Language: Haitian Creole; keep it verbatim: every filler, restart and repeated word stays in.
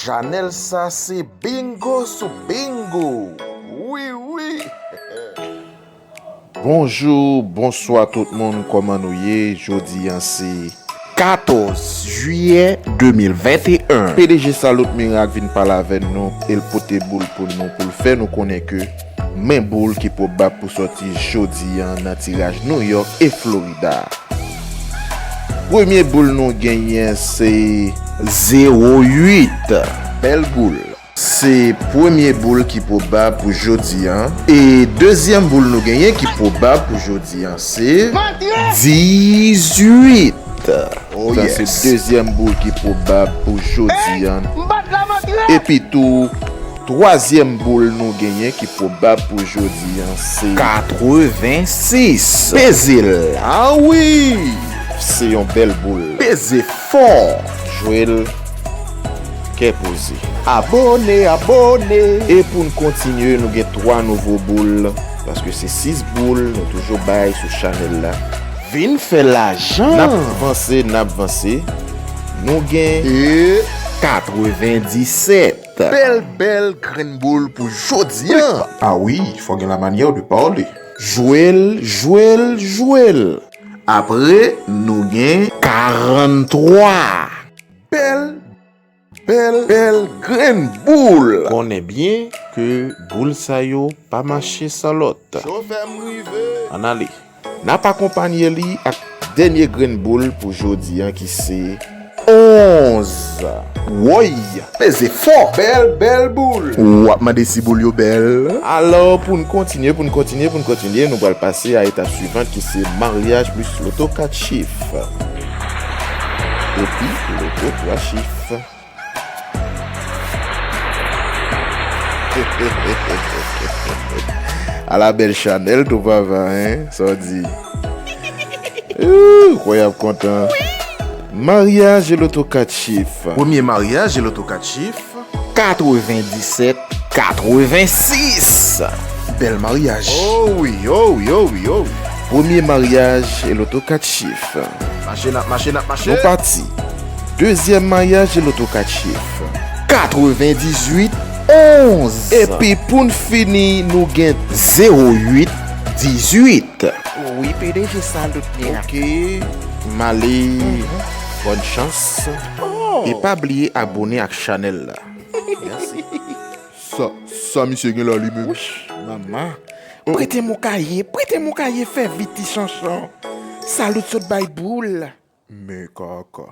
Chanèl sa se bingo sou bingo. Wi, wi. Bonjou, bonswa tout moun, kòman nou ye? Jodi a se katòz jiyè de mil venteyen. P D G Salut Miracle vin pale avè nou, e l pote boul pou nou, pou l fè nou konnen ke men boul ki pwobab pou sòti jodi a nan tiraj New York e Florida. Premye boul nou genyen se zewo uit. Bèl boul. Se premye boul ki pwobab pou jodi a. E dezyèm boul nou genyen ki pwobab pou jodi a se dizuit. Oh, sa se yes. Dezyèm boul ki pwobab pou jodi a. Epi tou, twazyèm boul nou genyen ki pwobab pou jodi a se katrevensis. Peze l. Ah wi! Se yon bèl boul. Peze fò. Jwe l kè poze. Abone, abone. E pou n kontinye, nou gen twa nouvo boul, paske se sis boul nou toujou bay sou chanèl la. Vin fè lajan. N ap vanse, n ap vanse. Nou gen e katrevendisèt. Bèl, bèl grenn boul pou jodi a. Ah wi, fò gen la manyè de pale. Jwe l, jwe l, jwe l. Apre, nou gen karanntwa. Bèl, bèl, bèl grenn boul. Konnen byen ke boul sa yo pa mache san lòt. Chofè m rive. Ann ale. N ap akonpanye li ak dènye grenn boul pou jodi a ki se onz. Woy! Peze fò! Bèl, bèl boul! W ap mande si boul yo bèl? Alò, pou n kontinye, pou n kontinye, pou n kontinye, nou pral pase a etap swivan ki se maryaj plis loto kat chif. Epi loto twa chif. Ala bèl chanèl tou papa, en? Sa w di? Ooh, kwè y ap kontan. Maryaj e loto kat chif. Premye maryaj e loto kat chif. Katrevendisèt, katrevensis. Bèl maryaj. Oh wi, oh wi, oh wi, oh wi. Premye maryaj e loto kat chif. Mache, n ap mache, n ap mache. Nou pati. Dezyèm maryaj e loto kat chif. Katrevendizuit, onz. Epi pou n fini, nou gen zewo uit, dizuit. Wi, P D G Salut Miracle. Ok, m ale. Bòn chans. Oh. E pa bliye abone ak chanèl la. Mèsi. Sa, sa misye gen la li menm? Wouch, mama. Prete m yon kaye, prete m yon kaye, fè vit ti chanchan. Salut sot bay boul. Men kaka.